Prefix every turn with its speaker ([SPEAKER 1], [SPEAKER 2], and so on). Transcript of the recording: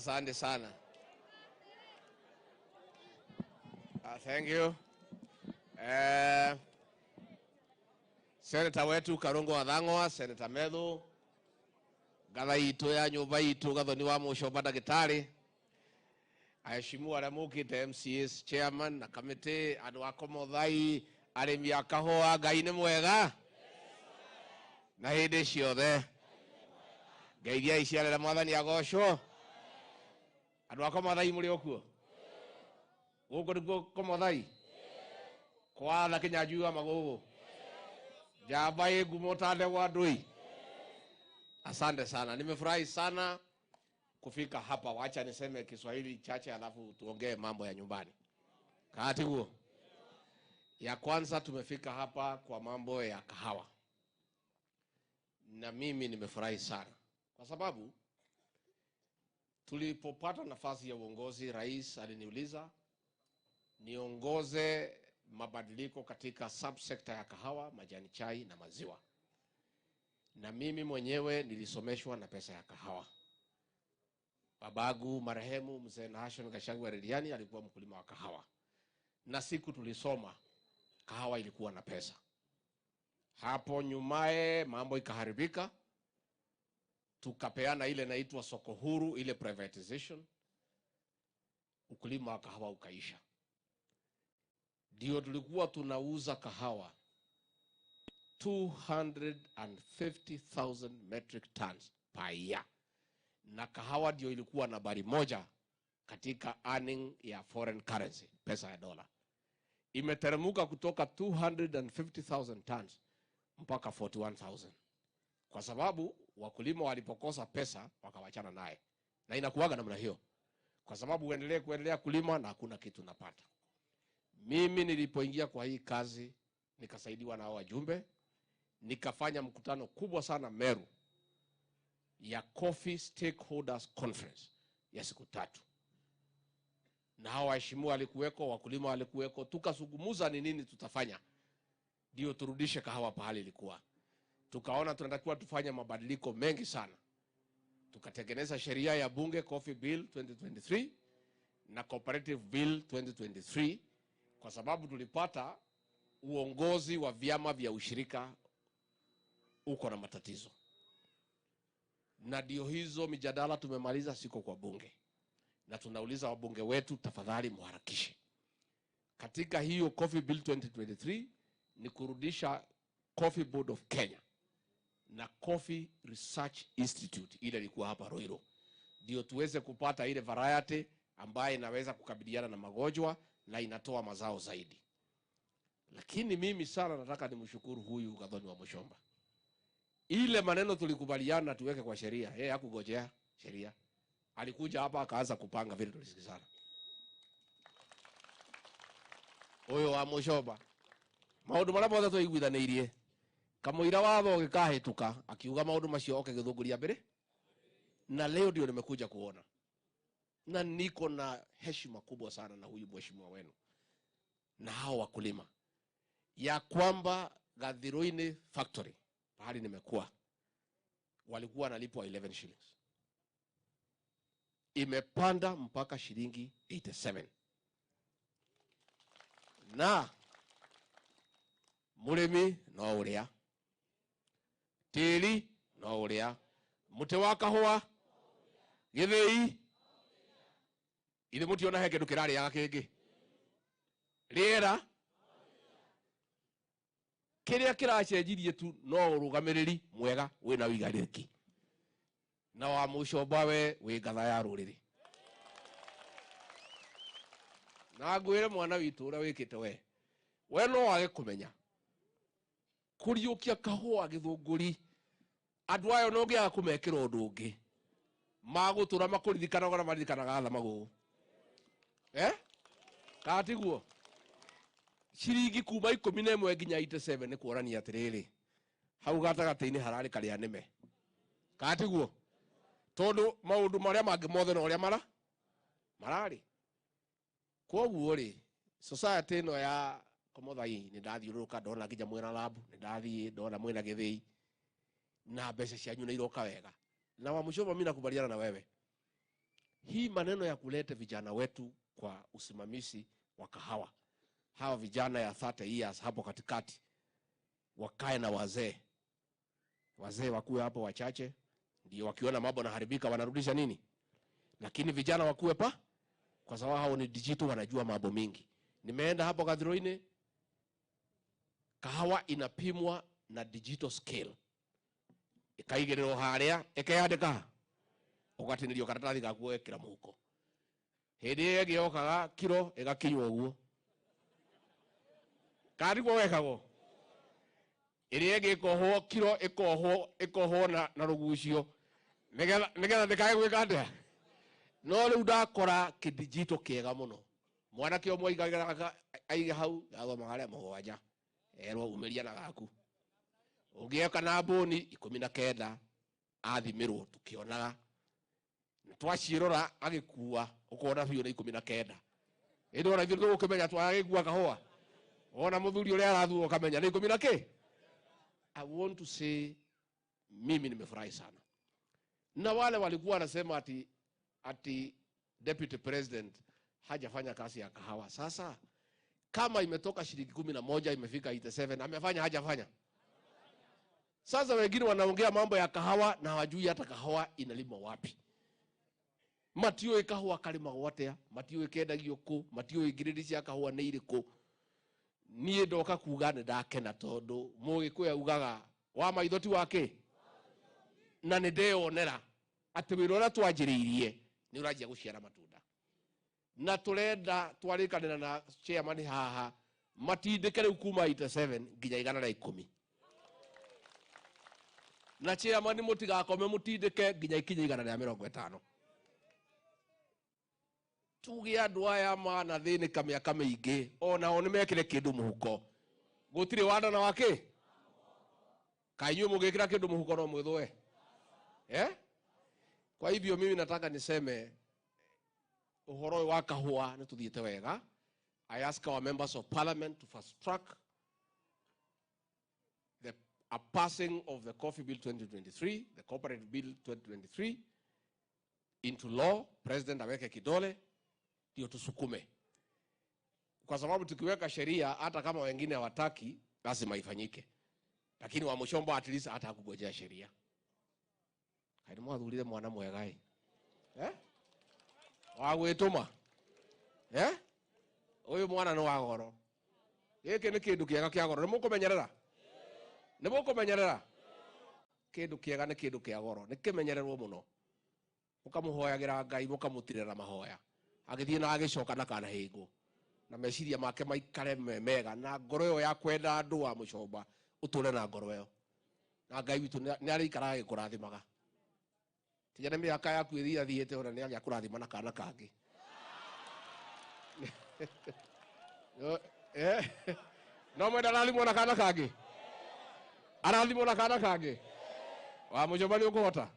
[SPEAKER 1] Asante sana. Thank you. Senator wetu Karungo wa Thang'wa, Senator Methu, ngatha itũ ya nyũmba itũ Gathoni wa Mũcomba ndagĩtarĩ, aheshimu arĩa mũkĩte MCAs chairman na committee, andũ a Komothai, arĩmi a kahũa, Ngai nĩ mwega na hĩndĩ ciothe. Ngeithiai ciarera Mwathani agocwo. Andũ a Komothai mũrĩ o kuo? Gũkũ nĩkuo Komothai? Kwatha Kĩnyanjui wa Magũgũ, njamba ĩ ngumo ta ndegwa ndũi. Asante sana, nimefurahi sana kufika hapa. Wacha niseme Kiswahili chache alafu tuongee mambo ya nyumbani. Kati huo. Ya kwanza, tumefika hapa kwa mambo ya kahawa, na mimi nimefurahi sana kwa sababu tulipopata nafasi ya uongozi, rais aliniuliza niongoze mabadiliko katika subsector ya kahawa, majani chai na maziwa, na mimi mwenyewe nilisomeshwa na pesa ya kahawa. Babagu marehemu mzee Nahashon Gachagua Rediani alikuwa mkulima wa kahawa, na siku tulisoma kahawa ilikuwa na pesa. Hapo nyumaye mambo ikaharibika, tukapeana ile inaitwa soko huru, ile privatization, ukulima wa kahawa ukaisha. Ndio tulikuwa tunauza kahawa 250,000 metric tons per year, na kahawa ndio ilikuwa nambari moja katika earning ya foreign currency, pesa ya dola. Imeteremuka kutoka 250,000 tons mpaka 41,000 kwa sababu wakulima walipokosa pesa wakawachana naye, na inakuwaga namna hiyo, kwa sababu uendelee kuendelea kulima na hakuna kitu napata. Mimi nilipoingia kwa hii kazi nikasaidiwa na hao wajumbe, nikafanya mkutano kubwa sana Meru ya Coffee Stakeholders Conference ya siku 3, na hao waheshimiwa walikuweko, wakulima walikuweko, tukazungumza ni nini tutafanya ndio turudishe kahawa pahali ilikuwa. Tukaona tunatakiwa tufanye mabadiliko mengi sana, tukatengeneza sheria ya bunge Coffee Bill 2023 na Cooperative Bill 2023, kwa sababu tulipata uongozi wa vyama vya ushirika uko na matatizo, na ndio hizo mijadala tumemaliza, siko kwa bunge, na tunauliza wabunge wetu, tafadhali muharakishe katika hiyo Coffee Bill 2023 ni kurudisha Coffee Board of Kenya na Coffee Research Institute ile ilikuwa hapa Ruiru, ndio tuweze kupata ile variety ambayo inaweza kukabiliana na magonjwa na inatoa mazao zaidi. Lakini mimi sana nataka nimshukuru huyu Gathoni wa Muchomba. Ile maneno tulikubaliana tuweke kwa sheria, yeye hakugojea sheria, alikuja hapa akaanza kupanga vile tulisikizana. Huyo wa Muchomba maundu maria mothe twaiguithanĩirie kamũira watho gĩkahĩtũka akiuga maundu macio oke gĩthũngũria mbere, na leo ndio nimekuja kuona, na niko na heshima kubwa sana na huyu mheshimiwa wenu na hao wakulima, ya kwamba Gathiruini factory pahali nimekuwa walikuwa wanalipwa 11 shillings, imepanda mpaka shilingi 87, na mũrĩmi no ũrĩa, tĩri no ũrĩa, mũtĩ wa kahũa gĩthĩi, ithe mũtiona he kĩndũ kĩrarĩaga kĩngĩ, rĩera kĩrĩa kĩracenjirie tu no ũrũgamĩrĩri mwega wĩna ũiganĩrĩki, na wa Mũcomba we wĩ ngatha ya rũrĩrĩ. Na ngwĩre mwana witũ ũrĩa wĩkĩte we no wage kũmenya kũriũkia kahũa gĩthũngũri, andũ ayo no ngĩaga kũmekĩra ũndũ ũngĩ magũtũra makũririkanaga na maririkanaga tha magũgũ, kana tiguo? Ciringi kuma 11 nginya 87 nĩ kuonania atĩrĩrĩ, hau gatagatĩ-inĩ hararĩ karĩa nĩme, kana tiguo? Tondũ maũndũ marĩa mangĩ mothe no ũrĩa mararĩ. Koguo rĩ, society ĩno ya Komothai nĩ ndathiũrũrũka ndona nginya mwĩna lab, nĩ ndathiĩ ndona mwĩna gĩthĩi, na mbeca cianyu nĩ iroka wega. Na wa Muchomba, mimi nakubaliana na wewe. Hii maneno ya kuleta vijana wetu kwa usimamizi wa kahawa, hawa vijana ya 30 years hapo katikati wakae na wazee, wazee wakuwe hapo wachache, ndio wakiona mambo naharibika wanarudisha nini, lakini vijana wakuwe pa, kwa sababu hao ni digital, wanajua mambo mingi. Nimeenda hapo Gathiroine, kahawa inapimwa na digital scale, ikaigĩrĩrwo harĩa ĩkeyandĩka, ũgatinĩrio karatathi gaku wekĩra mũhuko, hĩndĩ ĩyo ĩngĩ yokaga kiro ĩgakinywo ũguo, karigwo wekagwo ĩrĩa ĩngĩ ĩkohwo kiro ĩkohwo na rũgucio nĩgetha ndĩkae gwĩka atĩa. No rĩu ndakora kĩdigito kĩega mũno, mwanake ũmwe aigagĩra aige hau athomaga harĩa mũgwanja, erwo umĩria na gaku, ũngĩeka na mbũni 19 athimĩrwo tukĩonaga twaciĩrora agĩkua ũkona biũ nĩ 19. Ĩndĩ ona ithuĩ tũgũkĩmenya twagĩkua kahũa, wona mũthuri ũrĩa arathua ũkamenya nĩ 10 na kĩ. I want to say mimi nimefurahi sana, na wale walikuwa wanasema ati deputy president hajafanya kazi ya kahawa. Sasa kama imetoka shilingi 11 imefika 87, amefanya hajafanya? Sasa wengine wanaongea mambo ya kahawa na hawajui hata kahawa inalimwa wapi. Matiũĩ kahũa karimagwo atĩa, matiũĩ kendagio kũ, matiũĩ grade cia kahũa nĩ irĩkũ. Niĩ ndoka kuga nĩ ndakena tondũ Mũgĩkũyũ augaga wa maitho ti wa kĩ, na nĩ ndeyonera atĩ wĩra ũrĩa twanjĩrĩirie nĩ ũranjia gũciara matunda. Na tũrenda twarĩkanĩra na chairman haha matindĩke rĩu kuma 87 nginya 110, na chairman mũtigakome mũtindĩke nginya ikinye 150. Tuge andũ aya manathĩnĩka mĩaka mĩingĩ onao nĩ mekĩre kĩndũ mũhuko, gũtirĩ wanda na wakĩ, kaĩ inyuĩ mũngĩkĩra kĩndũ mũhuko no mwĩthũe eh? Kwa hivyo mimi nataka niseme ũhoro ũyũ wa kahũa nĩ tũthiĩte wega. I ask our members of parliament to fast track the a passing of the Coffee Bill 2023, the Cooperative Bill 2023 into law. President aweke kidole ndio tusukume, kwa sababu tukiweka sheria hata kama wengine hawataki lazima ifanyike, lakini wa Muchomba at least hata hakugojea sheria. Kaĩ mwathurire mwana mwega ĩ, eh, wa gwĩtũma eh, ũyũ mwana nĩ wa goro, gĩkĩ nĩ kĩndũ kĩega kĩa goro, nĩ mũkũmenyerera, nĩ mũkũmenyerera kĩndũ kĩega, nĩ kĩndũ kĩa goro, nĩ kĩmenyererwo mũno, mũkamũhoyagĩra Ngai, mũkamũtirĩra mahoya, agĩthiĩ na agĩcoka na kana hĩngwo, na meciria make maikare me mega, na ngoro ĩyo ya kwenda andũ wa Muchomba ũtũre na ngoro ĩyo, na Ngai witũ nĩ arĩikaraga agĩkũrathimaga. Tiga nĩ mĩaka yaku ĩthiĩ athiĩte, ona nĩ agĩakũrathima na kana kangĩ. No mwenda arathimwo na kana kangĩ, arathimwo na kana kangĩ. Wa Muchomba nĩ ũkũhota.